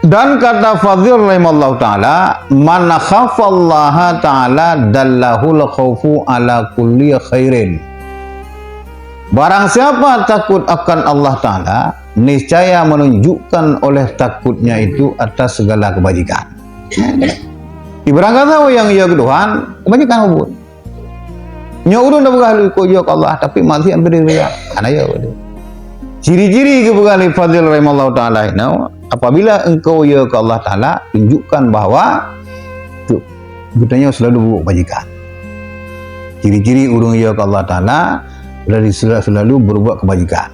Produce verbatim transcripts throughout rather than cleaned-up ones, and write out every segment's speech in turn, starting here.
Dan kata Fadhil rahimallahu taala, "Man khafallaha taala dallahul khaufu ala kulli khairin." Barang siapa takut akan Allah Taala, niscaya menunjukkan oleh takutnya itu atas segala kebajikan. Ibarat kata, ureuëng nyang yö keu Tuhan, kebajikan peubuet. Nyoe ureuëng tapeugah lé keu yö keu Allah, tapi maksiat beu diri, hana yö beu diri. Ciri-ciri geupeugah lé Fadhil rahimallahu taala inoe, apabila engkau yö keu Allah Taala, tunjukkan bahwa tu, geutanyoe selalu berbuat kebajikan. Ciri-ciri ureuëng yö keu Allah Taala, selalu, selalu berbuat kebajikan.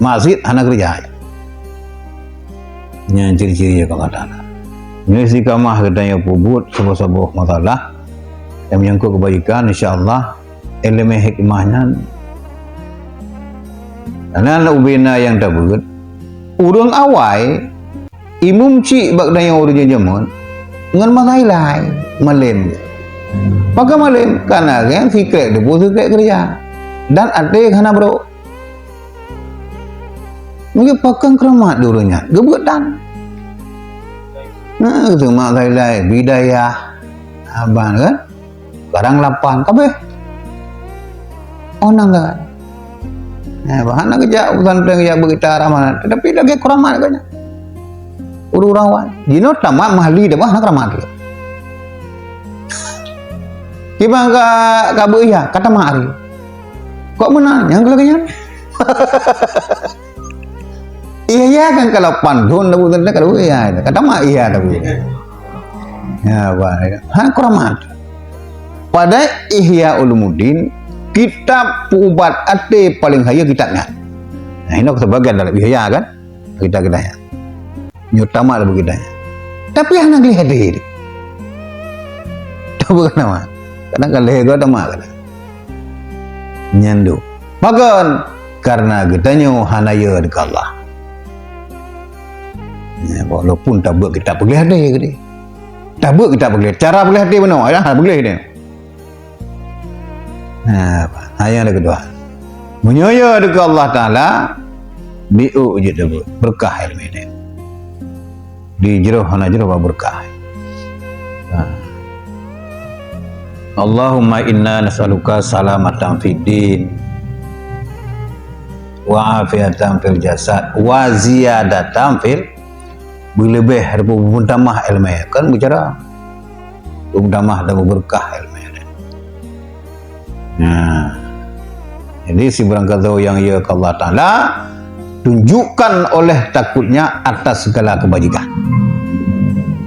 Maksiat hana keureuja. Nyan ciri-ciri yö keu Allah Taala. Nyoe istiqamah geutanyoe peubuet saboh-saboh masalah. Nyang menyangkut kebajikan, insya Allah, ileumèe hikmah nyan. Karena ubena nyang tabeuet, ureuëng awai, imum cik bak geutanyoe ureuëng jameun, ngon masa ilai, malem. Pakon malem? Karena geuh sikrek teupeu sikrek keureuja. Dan até hana brok. Mungkin pakon keuramat di ureuëng nyan, geubeuet tan. Nah, itu mak ilai, bidayah, aban kan? Barang lapan, kabeh. Oh, nang kan? Eh, bah, hana geujak pesantren, geujak beugita ramah, tetapi lagèe keuramat geuh nyan. Ureuëng awai. Jinoe tamat mahli dah, bah, hana keuramat lé. Kiban ka, ka beu-ihya, ka tamat hari. Kok meunan? Nyang keu lagèe nyan. Ihya kan ka lapan thon dah bukan ka ihya. Ka tamat ihya dah bukan. Ya, bah. Ha, keuramat. Pada Ihya Ulumuddin, kitab peuubat até paleng hayeu kitab nyan. Nah, inoe sebagian dalam Ihya kan? Kitab-kitab nyan. Nyoe tamat lé bak geutanyoe. Tapi hana gleh hadé. Tapi kenapa? Kadang ka lhèe goe tamat kadang. Nyan tu. Pakon? Karena geutanyoe hana yö keu Allah. Ya, walaupun tabeuet kitab peugleh hadé geude. Tabeuet kitab peugleh, cara peugleh hadé bunoe, ya, hana peugleh dia. Ha, apa? Ha, nyang keudua. Meunyoe yö keu Allah Taala, biôh jeuet tabeuet, beureukat ileumèe nyan. Di jroh hana jroh bak beureukat. Ha. Allahumma inna nas'aluka salamatan fid din wa afiatan fil jasad wa ziyadatan fil, beuleubeh ataupun beutamah ileumèe. Kan bicara beutamah dan beubeureukat ileumèe. Nah, jadi sibarang gata nyang yö keu Allah Taala, tunjukkan oleh takutnya atas segala kebajikan.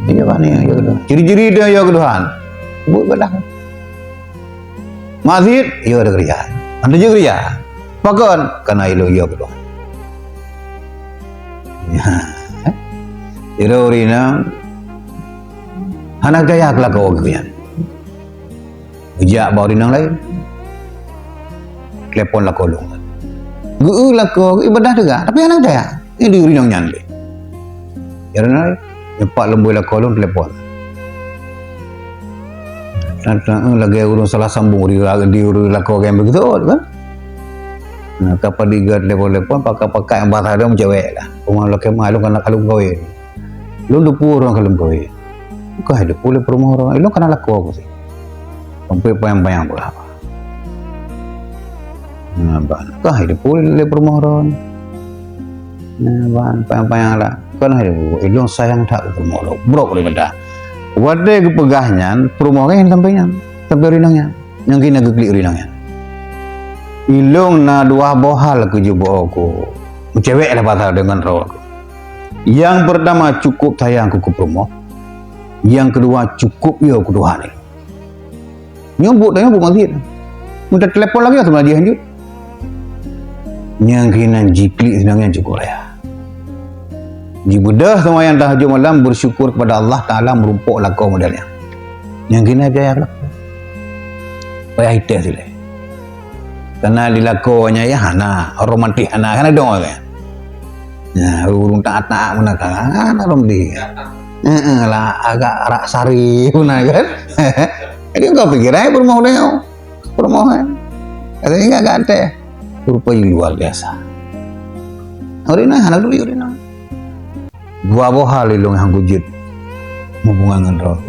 Ini apa ni yang yö keu Tuhan? Ciri-ciri dia yö keu Tuhan. Buat ibadah. Maksiat, yö ada kerja. Ada juga kerja. Pakon? Karena ilôn yö keu Tuhan. Ya. Jadi ureuëng inong hana gaya keu lakoe geuh nyan. Geujak bak ureuëng inong laén. Telepon lakoe lôn. Geu lakoe ibadah teuga, tapi hana gaya. Ini di ureuëng inong nyan lé. Ya, ureuëng inong, nyoe pat lôn bui lakoe lôn telepon. Tang-tang, eh, lagèe ureuëng salah sambung di, di ureuëng lakoe nyang begitu kan. Nah, ka padum geutelepon-telepon, pakai-pakai nyang bahasa dia meucewek lah. Rumah laki mah, lôn kana kalon kawin. Lôn teupeu ureuëng kalon kawin. Bukan teupeu lé peurumoh ureuëng, lôn kana lakoe ku sih. Sampai payang-payang pula. Nah, ban. Kah teupeu lé peurumoh ureuëng. Nah, ban, payang-payang lah. Kan hai, ilôn sayang that keu peurumoh lôn. Brok lé meudah. Watèe geupeugah nyan, peurumoh nyan sampai nyan. Sampai ureuëng inong nyan. Nyang keunan geuklik ureuëng inong nyan. Ilôn na dua boh hal keu jubok ku. Meucewek lah pasal deungon droe ku. Nyang peurtama cukup sayang ku keu peurumoh. Nyang keudua cukup yö keu Tuhan. Nyoe buet tanyoe buet maksiat. Mun teutelepon lagèe nyan seumah jih hanjeuet. Nyang keunan jiklik sidang nyan cukup raya. Jibeudôh seumayang tahajud malam, bersyukur kepada Allah Taala meurumpok lakoe model nyan. Nyang keunan payah lakoe. Payah itéh sileh. Karena di lakoe nyan ya hana, romantis hana, hana dong kan. Nah, ureuëng taat-taat meunan kan, hana romantis. Heeh, lah agak rak sari meunan kan. Jadi kau pikir ai peurumoh dia. Peurumoh kan. Kata ingat agak teh. Rupa luar biasa. Ureuëng inong hana turi ureuëng inong. Dua boh hal ilôn nyang kujeuet hubungan ngon droe.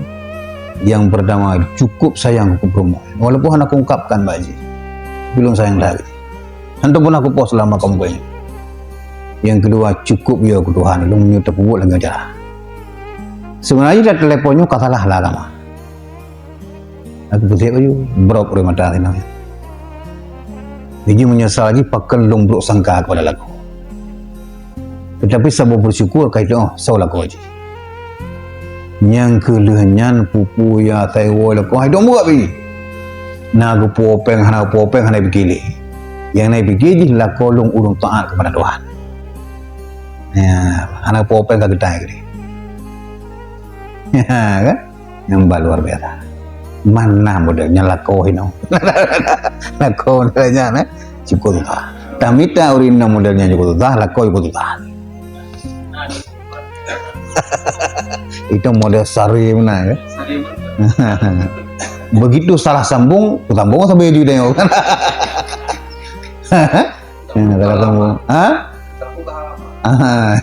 Nyang peurtama, cukup sayang keu peurumoh. Walaupun hana kuungkapkan bak jih, tapi lôn sayang that. Hantom pernah kupoh seulama kamoe nyoe. Nyang keudua, cukup yo keu Tuhan, lôn meunyoe tapeubuet lagèe cara. Seubeunajih dak telepon nyoe ka salah lah agama. Aku peusiap baju, brok ureueng mata sinong. Jadi meunyeusal jih pakon lôn brok sangka keupada lakoe. Tetapi saboh bersyukur ka jiteu'oh soe lakoe jih. Nyang keu lheueh nyan pupu ya taiwoe lakoe hai dong buet pi. Na geupeu péng hana geupeu péng hana piké lé. Nyang na piké jih lakoe lôn ureueng taat keupada Tuhan. Ya, hana geupeu péng ka geutai keudeh. Ya, kan? Nyang ba luar biasa. Mana model nyan lakoe hino. Lakoe model nyan, eh? Cukup susah. Tamita ureueng inong model nyan cukup susah, lakoe cukup susah. Itu model sari mana ya? Begitu salah sambung, sambung sampai di tengok. Ya, salah sambung. Ha? Ah.